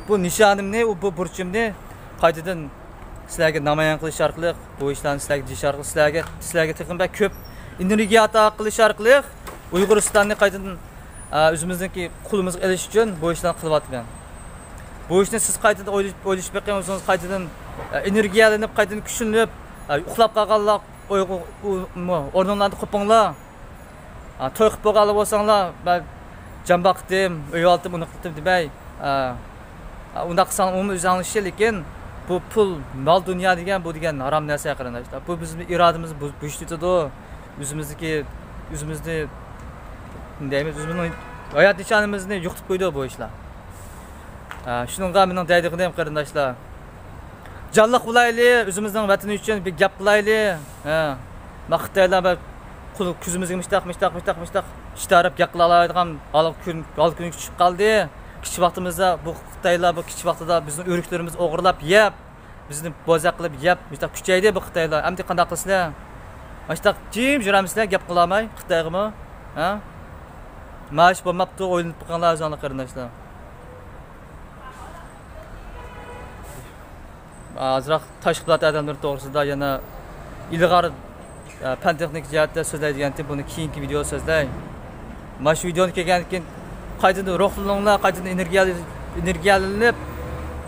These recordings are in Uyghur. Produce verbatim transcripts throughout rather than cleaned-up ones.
بۇ نىشانىمنى، بۇ بۇرچۇمنى قايتىدىن سىلەرگە نامايان قىلىش ئارقىلىق، بۇ ئىشلارنى سىلەرگە دېيىش ئارقىلىق، سىلەرگە، سىلەرگە تېخىمۇ بەك كۆپ ئېنېرگىيە ئاتا قىلىش ئارقىلىق ئۇيغۇرىستاننى قايتىدىن، ئە، ئۆزىمىزنىڭكى قولىمىزغا ئېلىش ئۈچۈن بۇ ئىشلارنى قىلىۋاتىمەن. بۇ ئىشنى سىز قايتىدىن ئويلىشىپ، ئويلىشىپ بېقىڭ، ئۆزىڭىز قايتىدىن، ئە، ئېنېرگىيەلىنىپ، قايتىدىن كۈچلىنىپ، ئە، ئۇخلاپ قالغانلار ئويغۇ-، ئۇ-، مۇ-، ئورنۇڭلاردا قوپۇڭلار. ئا، توي قىلىپ بولغانلا بولساڭلار، مەن جان باقتىم، ئۆي ئالدىم، ئۇنى قىلدىم دېمەي. ئا، ئا، ئۇنداق قىلساڭ ئۇمۇ ئۆزۈڭنىڭ ئىشى، لېكىن بۇ پۇل، مال، دۇنيا دېگەن، بۇ دېگەن ھارام نەرسە، قېرىنداشلار. بۇ بىزنىڭ ئىرادىمىزنى بۇ-، بوشىتىۋېتىدۇ. ئۆزىمىزدىكى، ئۆزىمىزنى، نېمە دەيمىز، ئۆزىمىزنىڭ ھايات نىشانىمىزنى يوقىتىپ قويىدۇ بۇ ئىشلار. ئا، شۇنىڭغا مېنىڭ دەيدىغىنىم، قېرىنداشلار، جانلىق بولايلى، ئۆزىمىزنىڭ ۋەتىنى ئۈچۈن بىر گەپ قىلايلى. ھە. ما خىتايلار بىر قول-، كۆزىمىزگە مۇشتاق، مۇشتاق، مۇشتاق، مۇشتاق ئىشتە ئەرەپ گەپ قىلالايدىغان ھال كۈن، ھال كۈنگە چۈشۈپ قالدى. كىچىك ۋاقتىمىزدا بۇ خىتايلار، بۇ كىچىك ۋاقتىدا بىزنىڭ ئۆرۈكلىرىمىزنى ئوغرىلاپ يەپ، بىزنى بوزەك قىلىپ يەپ، مۇشتاق كۈچەيدى بۇ خىتايلار. ئەمدى قانداق قىلىسىلەر؟ مۇشتاق جىم يۈرەمسىلەر، گەپ قىلالماي خىتايغىمۇ؟ ھە؟ ماش بولماپتۇ، ئويلىنىپ بېقىڭلار ئۆزۈڭلار، قېرىنداشلار. ئازراق تاشقى پىلان ئادەملىرى توغرىسىدا يەنە ئىلغار، ئە، پەن تېخنىكا جەھەتتە سۆزلەيدىغانتىم، بۇنى كېيىنكى ۋىدېو سۆزلەي. مانا شۇ ۋىدېونى كۆرگەندىن كېيىن قايتىدىن روھلىنىڭلار، قايتىدىن ئېنېرگىيە-، ئېنېرگىيەلىنىپ،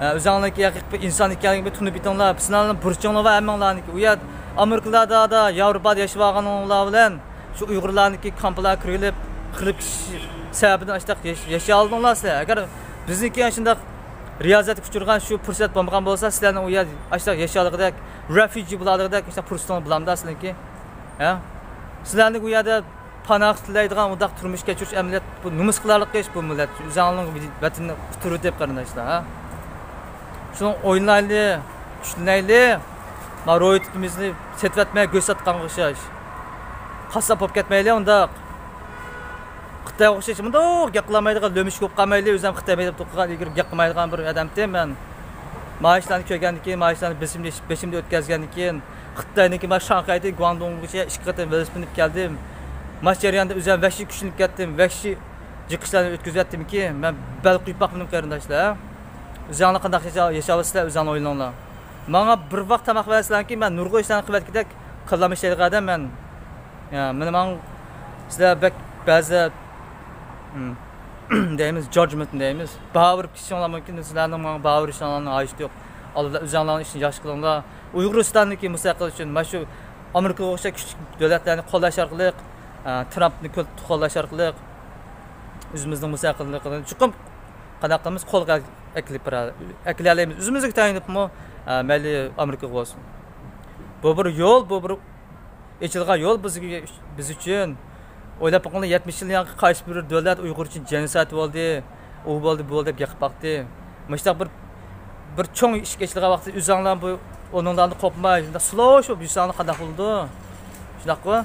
ئە، ئۆزۈڭلارنىڭكى ھەقىقىي بىر ئىنسان ئىكەنلىكىنى تونۇپ يېتىڭلار. سىلەرنىڭ بۇرچۇڭلار بار ھەممىڭلارنىڭكى. ئۇ يەر ئامېرىكىلاردا، ياۋروپادا ياشاۋالغانلار بىلەن شۇ ئۇيغۇرلارنىڭكى كامپىلارغا كىرىۋېلىپ، خىرىپ كېتىش سەۋەبىدىن ئاشتاق ياش-، ياشىيالىدىڭلار سىلەر. ئەگەر بىزنىڭكى ئاشۇنداق رىيازەتكە ئۇچرىغان شۇ پۇرسەت بولمىغان بولسا، سىلەرنىڭ ئۇ يەر ئاشۇنداق ياشىيالىغۇدەك، رېفۇجى بولالىغۇدەك ئاشۇنداق پۇرسىتىڭلار بولامدا سىلەرنىڭكى؟ ھە؟ سىلەرنىڭ ئۇ يەردە پاناھ تىلەيدىغان ئۇنداق تۇرمۇش كەچۈرۈش ئەمەلىيەت، بۇ نومۇس قىلارلىق ئىش، بۇ مىللەت ئۆزۈڭلارنىڭ ۋەتىنىنى قۇتۇرۇۋېتىپ، قېرىنداشلار، ھە؟ شۇنىڭ ئويلىنايلى، چۈشىنەيلى. ما روھىيىتىمىزنى سېتىۋەتمەي گۆش ساتقانغا ئوخشاش. قاسساپ بولۇپ كەتمەيلى ئۇنداق. خىتايغا ئوخشاش مۇنداق گەپ قىلالمايدىغان، لۆمۈشكە بولۇپ قالمايلى، ئۆزۈم خىتاي مەيدەپ تۇرغان، ئىگىرىپ گەپ قىلمايدىغان بىر ئادەمتىم مەن. مانا ئىشلارنى كۆرگەندىن كېيىن، مانا ئىشلارنى بېشىمدىن، بېشىمدىن ئۆتكەزگەندىن كېيىن، خىتاينىڭكى مانا شاڭخەيدىن گۇاڭدۇڭغىچە ئىككى قېتىم ۋېلىسىپىت مىنىپ كەلدىم. مانا شۇ جەرياندا ئۆزۈم ۋەھشىي كۈچلىنىپ كەتتىم، ۋەھشىي جىقىشلارنى ئۆتكۈزۈۋەتتىمكى، مەن بەل قويۇپ باقمىدىم، قېرىنداشلار. ئۆزۈڭلار قانداق ياشا-، ياشاۋاتىسىلەر، ئۆزۈڭلار ئويلىنىڭلار. ماڭا بىر ۋاق تاماق بەرسىلەركى، مەن نۇرغۇن ئىشلارنى قىلىۋەتكۈدەك، كاللام ئىشلەيدىغان ئادەم مەن. يا، مېنى ماڭ-، سىلەر بەك بەزىلەر، ھىم، دەيمىز، جاجمېنت دەيمىز. باھا بېرىپ كېتىشىڭلار مۇمكىن، سىلەرنىڭ ماڭا باھا بېرىشىڭلارنىڭ ھاجىتى يوق. ئاللا ئۆزۈڭلارنىڭ ئىشىنى ياخشى قىلىڭلار. ئۇيغۇرىستاندىكى مۇستەقىل ئۈچۈن مانا شۇ ئامېرىكىغا ئوخشاش كۈچلۈك دۆلەتلەرنى قوللاش ئارقىلىق، ئە، ترامپنى كۆ-، قوللاش ئارقىلىق ئۆزىمىزنىڭ مۇستەقىللىقىنى چوقۇم قانداق قىلىمىز، قولغا ئەكىلىپ بېرە-، ئەكىلەلەيمىز. ئۆزىمىزگە تايىنىپمۇ، ئە، مەيلى ئامېرىكىغا بولسۇن. بۇ بىر يول، بۇ بىر ئېچىلغان يول بىزگە، بىز ئۈچۈن. ئويلاپ بېقىڭلار، يەتمىش يىل يانغا قايسى بىر دۆلەت ئۇيغۇر ئۈچۈن جېنوسايد بولدى، ئۇ بولدى، بۇ بولدى دەپ گەپ قىلىپ باقتى. مۇشۇنداق بىر، بىر چوڭ ئىشىك ئېچىلغان ۋاقىتتا ئۆزۈڭلار بۇ ئورنۇڭلاردىن قوپماي، شۇنداق سلوشۇپ يۈرسەڭلار قانداق بولىدۇ؟ شۇنداققۇ؟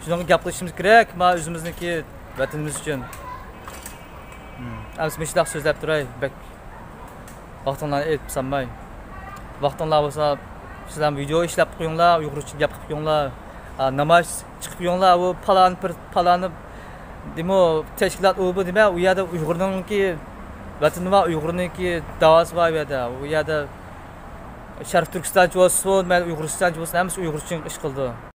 شۇنىڭغا گەپ قىلىشىمىز كېرەك، مانا ئۆزىمىزنىڭكى ۋەتىنىمىز ئۈچۈن. ھىم. ئەمسە مۇشۇنداق سۆزلەپ تۇراي، بەك ۋاقتىڭلارنى ئېلىپ سالماي. ۋاقتىڭلار بولسا، سىلەر ۋىدېئو ئىشلەپ قويۇڭلار، ئۇيغۇر ئۈچۈن گەپ قىلىپ قويۇڭلار. ئا، نامايىش چىقىپ قويۇڭلار، ئۇ پالان بىر، پالانى دېمو تەشكىلات، ئۇ بۇ دېمە، ئۇ يەردە ئۇيغۇرنىڭكى ۋەتىنى بار، ئۇيغۇرنىڭكى داۋاسى بار ئۇ يەردە. ئۇ يەردە شەرقىي تۈركىستانچى بولسۇن، مەيلى ئۇيغۇرىستانچى بولسۇن، ھەممىسى ئۇيغۇر ئۈچۈن ئىش قىلىدۇ.